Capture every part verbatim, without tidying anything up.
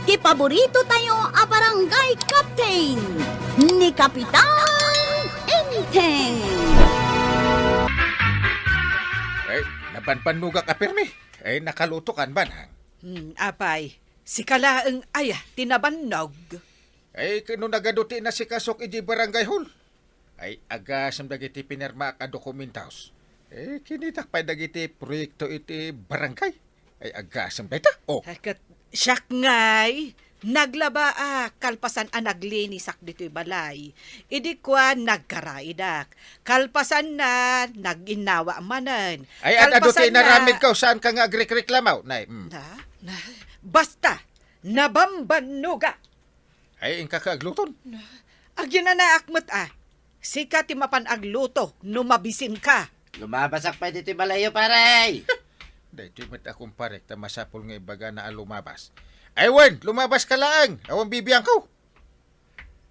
Ti paborito tayo a barangay captain, ni Kapitan Enteng. Ay, nabanbannogak a permi. Ay, nakalutokan, Manang. Hmm, apay, sika laeng aya ti nabannog. Ay, ket no nagadu ti inasikasok iti barangay hall. Ay, agasem dagiti pinirmaak a dokumentos. Eh, kinitak pay dagiti proyekto iti barangay. Ay, agasem dayta. Oh. Ay, ket siak ngay, naglaba a kalpasan a naglinisak ditoy balay. Idi kuan, nagkaraidak. Kalpasan na, nag-innawa manen. Ay, ad-, adu ti inaramid ko, saan ka nga agrekreklamo? Nay, mm. Na, na, basta, nabambannoga. Ay, inka ka agluton? Na, aginanaak met a. Sika ti mapan agluto no mabisin ka. Lumabasak pay ditoy balayyo, pare! Daytoy met a kumparek ta masapul nga ibagana a lumabas. Ay wen, lumabas ka laeng! Awan bibiangko!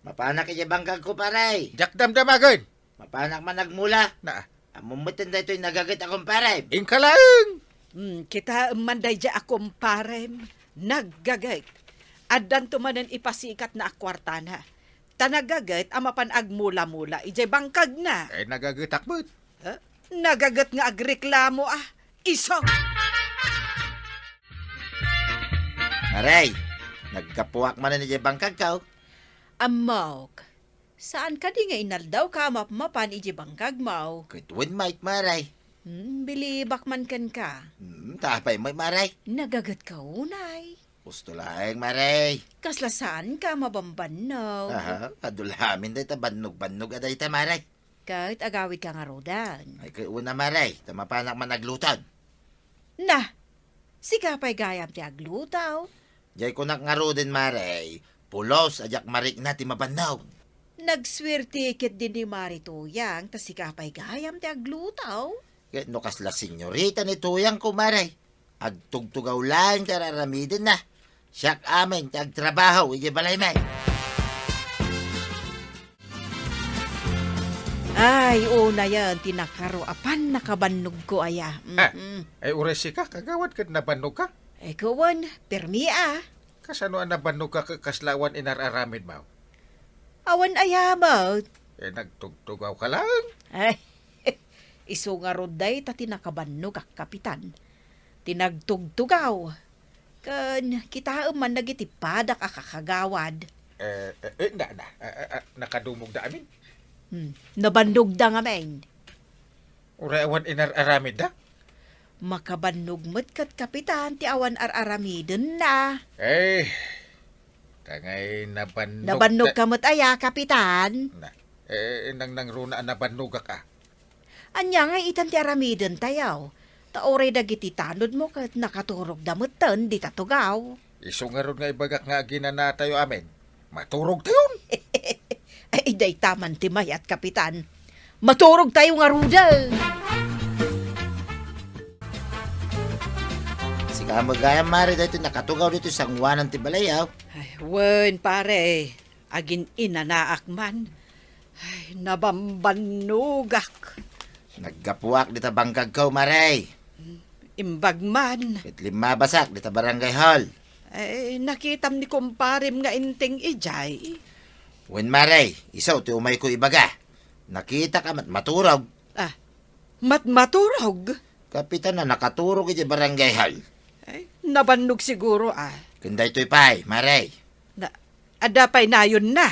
Mapanak idiay bangkagko, pare! Diak damdamagen! Mapanak man agmula. Na. Ammom met daytoy nagaget a kumparem. Inka laeng! Hmm, kitaem man daydiay a kumparem. Naggaget. Addanto manen ipasikatna a kuartana. Ta nagaget a mapan agmula-mula idiay bangkagna. Eh, nagagetak met. Eh, nagaget nga agreklamo a. Iso! Maray, naggapuak manen idiay bangkagko. Ammok. Saan kadi nga inaldawka a mapmapan idiay bangkagmo? Ket wen, Mike, Maray. Hmm, bilibak man kenka. Hmm, ta apay met, Maray? Nagagetka unay. Husto laeng, Maray. Kasla saanka a mabambannog? Aha, adu lamin dayta bannog-bannog a dayta, Maray. Ket agawidka ngaruden? Ay, ket wen a, Maray, ta mapanak man agluton. Na, sika pay gayam ti agluto? Jay kunak ngaruden, Maray, pulos a diak marikna ti mabannog. Nagsuerte ketdi ni Mari Tuyang ta sika pay gayam ti agluto. Ket no kasla senyorita ni Tuyangko, Maray, agtugtugaw laeng ti ar-aramidenna. Siak amin ti agtrabaho idiay balaymi. Ay, unayen ti nakaro a pannakabannogko aya. Ah, mm-mm. Ay, uray sika, kagawad, ket nabannogka? Ay, kuwan, permi a. Kasano a nabannogka ket kasla awan inar-aramidmo? Awan aya met. Eh, nagtugtugawka laeng? Ay, isu ngarud dayta ti nakabannogak, Kapitan. Ti nagtugtugaw. Ken kitaem man dagiti padak a kakagawad. Eh, eh, eh, na, na, eh, eh, eh, nakadumogda amin? Hmm, nabannogda ngamin. Uray awan inar-aramidda? Makabannog met ket, Kapitan, ti awan ar-aramidenna. Eh, tangay nabannog. Nabannogka met aya, Kapitan? Na, eh, nangnangruna a nabannogak a. Ania nga itan ti aramidentayo? Ta uray dagiti tanodmo ket nakaturogda metten dita tugaw. Isu ngarud nga ibagak nga aginanatayo amin, maturogtayon. Ay, dayta man ti mayat, Kapitan. Maturogtayo ngaruden. Sika met gayam, Mare, daytoy nakatugaw ditoy sangoanan ti balay, aw. Ay, wen, pare. Agin-inanaak man. Ay, nabambannogak. Naggapuak dita bangkagko, Mare. Imbag man. Ket limmabasak dita barangay hall. Ay, nakitam ni kumparem nga inting idiay. Wen, Mare, isu ti umayko ibaga. Nakitak a matmaturog. Ah, matmaturog? Kapitan a nakaturog idiay barangay hall. Ay, nabannog siguro, ah. Ken daytoy pay, Mare. Na, adda pay nayonna?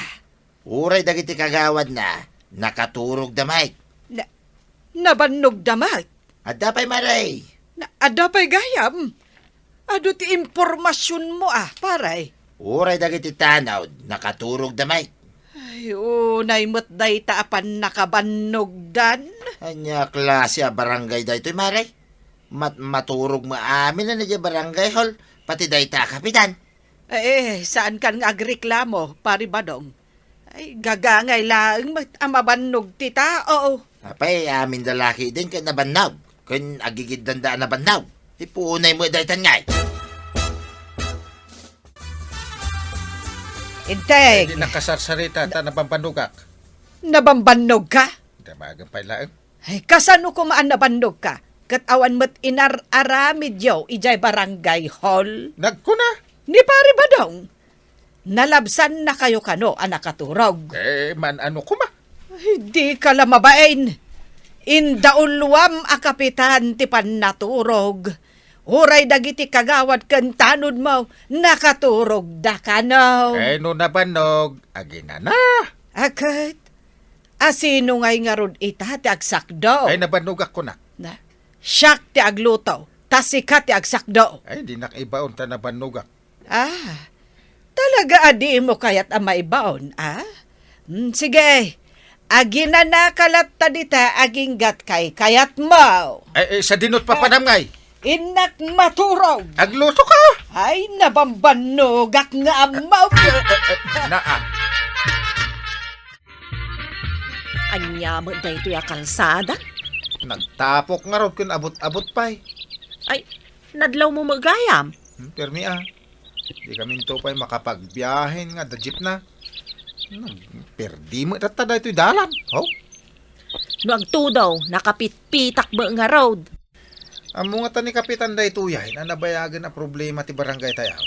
Uray dagiti kagawadna, nakaturogda met. Na, nabannogda met? Adda pay, Mare. Na, adda pay gayam? Adu ti impormasionmo, ah, pare. Uray dagiti tanod, nakaturogda met. Ay, unay met dayta a pannakabannogdan. Ania klase a barangay daytoy, Mare? Mat-, maturog met amin a idiay barangay hall, pati dayta a kapitan. Eh, saankan nga agreklamo, Pari Badong? Ay, gagangay laeng met a mabannog ti tao. Apay, aminda la ketdin ket nabannog, ken agigiddanda a nabannog. Ipunay met daytan ngay. Integ! Ay, di nakasarsarita, ta nabambannogak. Nabambannogka? Damagan pay laeng. Ay, kasano koma a nabannogka? Ket awan met inar-aramidyo idiay barangay hall? Nagkuna, Ni Pare Badong, nalabsannakayo kano a nakaturog? Eh, man-ano koma? Ay, dika la mabain. Indauluam a kapitan ti pannaturog. Uray dagiti kagawad ken tanodmo, nakaturogda kano. Eh, no nabannog, aginana. Aket, asino ngay ngarud ita ti agsakdo? Ay, nabannogak kunak. Na, siak ti agluto, ta sika ti agsakdo. Ay, dinak ibaon ta nabannogak. Ah, talaga a dimo kayat a maibaon, ah? Hmm, sige, aginanaka latta dita aginggat kaykayatmo. Ay, eh, sadinot papanam ngay? Innak maturog. Agluto ka? Ay, nabambannogak nga ammo. Eh, eh, eh, naa. Ania met daytoy a kalsada? Nagtapok ngarud ken abut-abut pay. Ay, nadlawmo met gayam? Hmm, permi a. Di kaminto pay makapagbiahen nga adda jeepna. Nagperdi met latta daytoy dalan. Ho? No agtudo, nakapitpitak met ngarud. Ammo ngata ni Kapitan daytoy a nabayagen a problema ti barangay tayo.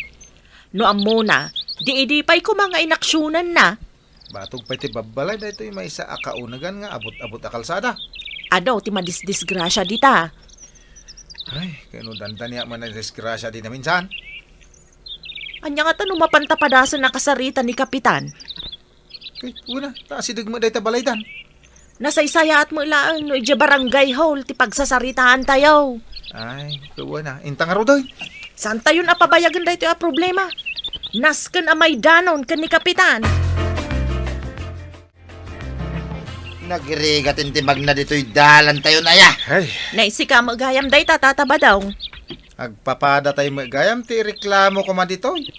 No ammona, di idi pay koma nga inaksionanna. Batog pay ti babbalay daytoy maysa a kaunegan nga abut-abut a kalsada. Adu ti madisdisgrasia dita. Ay, kano dandaniak man a disgrasia dita minsan. Ania ngata no mapanta padasen a kasarita ni Kapitan? Kay, una, ta asideg met dayta balaydan. Nasaysayaat met laeng no idiay barangay hall ti pagsasaritaantayo. Ay, kuana, inta ngarud, oy. Saantayon a pabayagen daytoy a problema. Nasken a maidanon ken ni Kapitan. Nagrigat ti magna ditoy dalantayon, aya. Ay. Naisika met gayam dayta, Tata Badong. Agpapadatayo met gayam ti reklamo koma ditoy.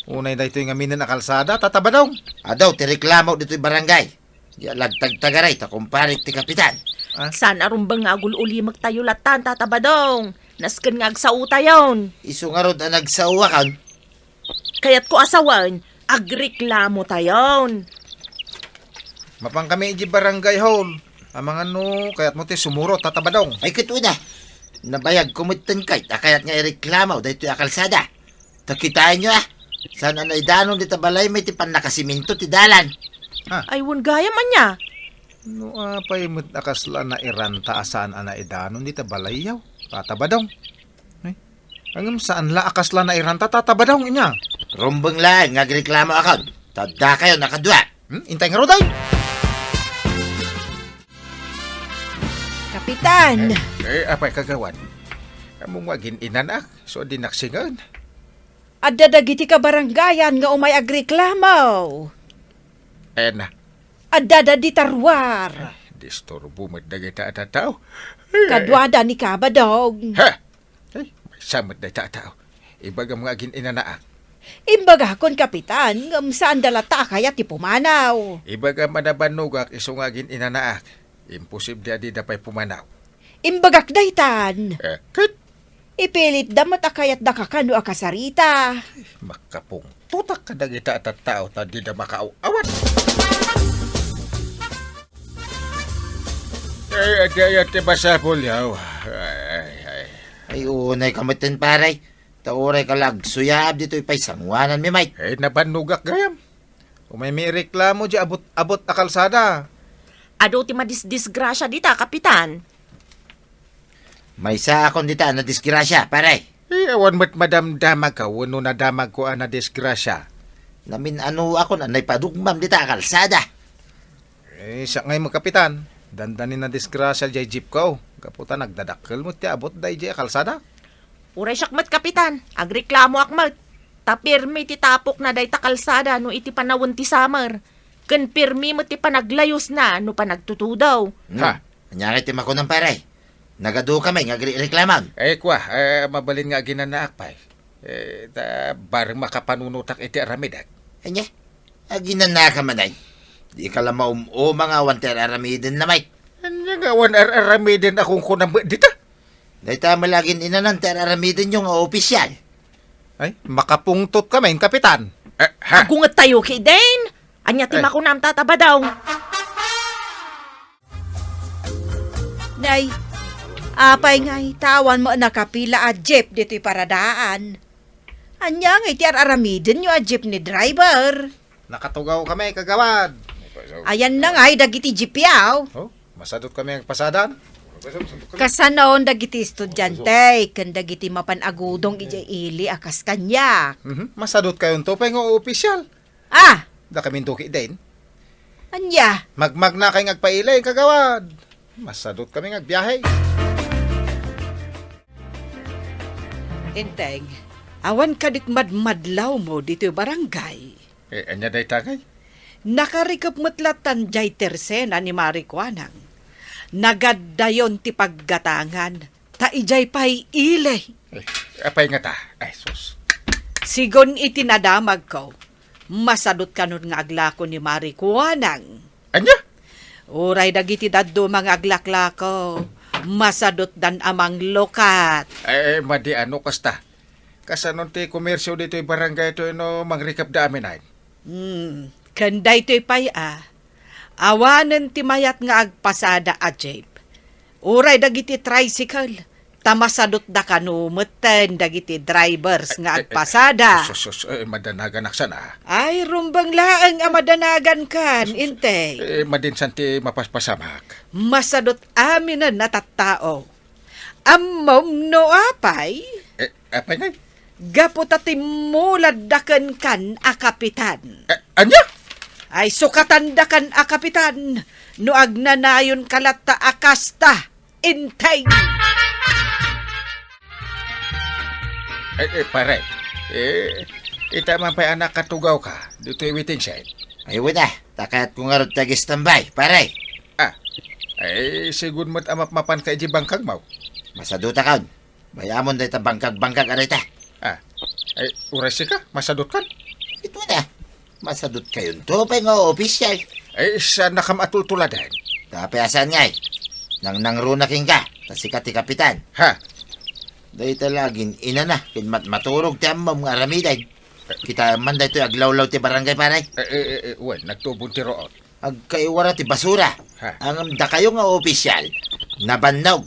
Unay daytoy ngaminen a kalsada, Tata Badong. Adu ti reklamo ditoy barangay. Di alagtagtagaray ta kumparik ti kapitan. Ah? Saan a rumbeng nga agul-ulimektayo latta, Tata Badong. Nasken nga agsaotayon. Isu ngarud a nagsaoakon. Kayatko a sawen, agreklamotayon. Mapankami idiay barangay hall. Amangan no kayatmo ti sumurot, Tata Badong. Ay, ket una. Nabayagko metten kayat a kayat nga ireklamo daytoy a kalsada. Ta kitaenyo, a. Saan a naidanon dita balaymi ti pannakasiminto ti dalan. Ha? Ay, wen gayam ania? No apay met a kasla nairanta a saan a naidanon dita balayyo, Tata Badong. Ay, ngem saan la a kasla nairanta, Tata Badong, ania? Rumbeng laeng nga agreklamoakon. Ta addakayon a kadua. Hmm? Intay ngarud, ay! Kapitan! Eh, eh, apay kagawad? Ammom nga agin-inanaak, so dinak singaen. Adda dagiti kabarangayan nga umay agreklamo. Ena. Addada dita ruar. Disturbo met dagita a tattao. Kaduada ni Kabadong. Ha? Ay, maysa met dayta a tao. Ibagam nga agin-inanaak. Imbagakon, Kapitan, ngem saanda latta a kayat ti pumanaw. Ibagam a nabannogak isu nga agin-inanaak. Imposible a dida pay pumanaw. Imbagak daytan. Eh, ket? Ipilitda met a kayatda kakano a kasarita. Makapungtotak kadagita a tattao ta dida makaaw-awat. Ay, adi aya ti masapulyo. Ay, ay. Ay, unay ka metten, pare. Ta uray ka la agsuyaab ditoy pay sangoananmi, Mike. Ay, nabannogak gayam. Umaymi ireklamo diay abut-abut a kalsada. Adu ti madisdisgrasia dita, Kapitan. Maysaakon dita a nadisgrasia, pare. Eh, awan met madamdamag ka wenno nadamagko a nadisgrasia. Namin-anoakon a naipadugmam dita a kalsada. Eh, siak ngay met, Kapitan. Dandani nadisgrasia diay jeepko. Gapu ta nagdadakkel met ti abut daydiay a kalsada. Uray siak met, Kapitan. Agreklamoak met. Ta pirmi ti tapokna dayta kalsada no iti panawen ti summer. Ken pirmi met ti panaglayusna no panagtutudaw. Hmm. Ha? Ania ngay ti makunam, pare? Nagadu kami nga agri-, reklaman. Eh, kua, eh, mabalin nga aginanaak pay. Eh, ta bareng makapanunotak iti aramidek. Ania? Aginanaka manen? Di ka la maum-uma nga awan ti ar-aramidenna, Mike. Ania nga awan ar-aramiden a kunkunam met dita? Dayta met la agin-inanan ti ar-aramidenyo nga opisial. Ay, makapungtot kami, Kapitan. Eh, ha? Agungetayo ketdin. Ania ti makunam, Tata Badong? Nay, apay ngay, ta awan met nakapila a jeep ditoy paradaan. Ania ngay ti ar-aramidenyo a jeepney driver? Nakatugaw kami, kagawad. Ayan na ngay dagiti jeep yaw. Oh, masadot kami agpasadan. Kasano dagiti estudiante ken dagiti mapan agudong idiay ili a kas kaniak? Mhm. Masadot kayonto pay nga opisyal. Ah! Dakami duki din. Ania? Magmagna kay nga agpailay, kagawad. Masadot kami nga agbiahe. Enteng, awan kadik madmadlawmo ditoy barangay. Eh, ania dayta, kay? Nakarikep met lattan jay tersena ni Mari Kuanang. Nagaddayon ti paggatangan, ta ijay pay ili. Eh, apay ngata? Ay, sus. Sigun iti nadamagko, masadot kanon nga aglako ni Mari Kuanang. Ania? Uray dagiti dadduma nga aglaklako, masadotdan a manglukat. Eh, madi ano kasta? Kasano ti komersio ditoy barangay toy no mangrikepda amin ay? Hmm, ken daytoy pay a, awanen ti mayat nga agpasada a jeep. Uray dagiti tricycle, ta masadotda kano metten dagiti drivers nga Eh, eh, agpasada. Sus, sus, eh, madanaganak sana. Ay, rumbeng laeng a madanagan kan, Sus, Inteng. Eh, madinsan ti mapaspasamak. Masadot aminen a tattao. Ammom no apay? Eh, apay ngay? Gapu ta timmuladda kenkan a kapitan. Eh, ania? Ay, sukatanda kan a kapitan no agnanayon ka latta a kasta, Inteng. Eh, eh, pare. Eh, ita man pay anak katugaw ka ditoy waiting shed. Ay, wala. Ta kayatko ngarud ti ag-standby, pare. Ah, ay, sigun met a mapmapan ka iti bangkag, maw? Masadutakon. Bay-amon dayta bangkag-bangkag a dayta. Ah, ay, uray sika, masadutkan? Ito na. Masadutkayonto pay nga opisyal. Ay, saan nakam atultuladen? Tapay a saan ngay? Nangnangruna kenka, ta sika ti kapitan. Ha? Dayta lagin inana, ken mat-, maturog ti ammom nga aramiden. Kita man daytoy aglawlaw ti barangay, pare. Eh, eh, eh, eh, wen, nagtubon ti ruot. Agkaiwara ti basura. Ha? Ngem dakayo nga opisyal, nabannog.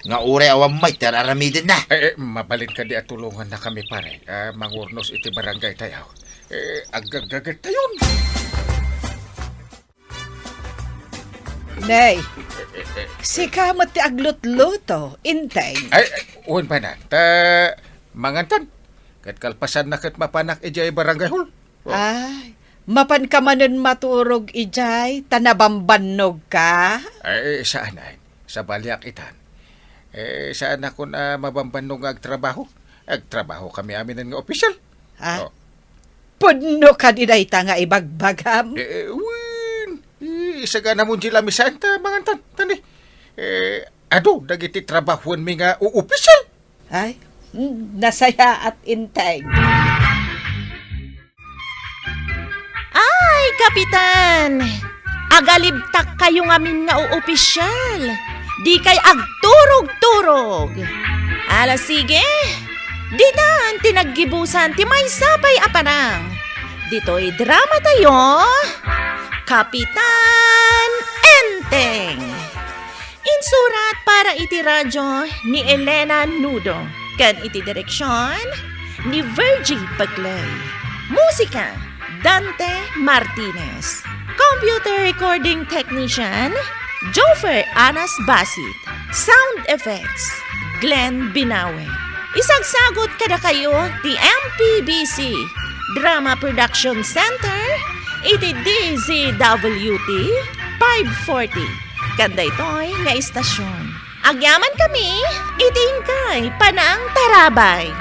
Nga uray awan met ti ar-aramidenna. Eh, eh, mabalin kadi a tulongannakami, pare. Ah, mangurnos iti barangay tayo. Eh, aggaggagattayon. Nay, sika met ti aglutluto, Inteng. Ay, ay, wen, panan. Ta, mangantan. Ket kalpasanna ket mapanak idiay barangay hall. Oh. Ay, mapanka manen maturog idiay ta nabambannogka? Ay, saan ay. Sabaliak itan. Eh, saanakon a mabambannog nga agtrabaho. Agtrabaho kami aminen nga opisyal. Ah? Oh. Pudno kadi dayta nga ibagbagam? Eh, eh, wen. Eh, isagana mo di lamisan ta mangantan. Tani. Eh, adu, dagiti trabahoenmi nga o-, opisyal. Ay, mm, nasayaat, Inteng. Ay, Kapitan! Agalibtak kayo ngamin nga o-, opisyal. Di kay agturog-turog. Ala, sige. Ditan ti naggibusan ti maysa pay a parang. Ditoy drama tayo, Kapitan Enteng. Insurat para iti radyo ni Elena Nudo, ken iti direksyon ni Virgie Bagley. Musika, Dante Martinez. Computer recording technician, Jofer Anas Basit. Sound effects, Glenn Binawe. Isagsagut kadakayo ti M P B C Drama Production Center iti D Z W T five forty. Ken daytoy nga istasyon. Agyamankami iti inkay panangtarabay.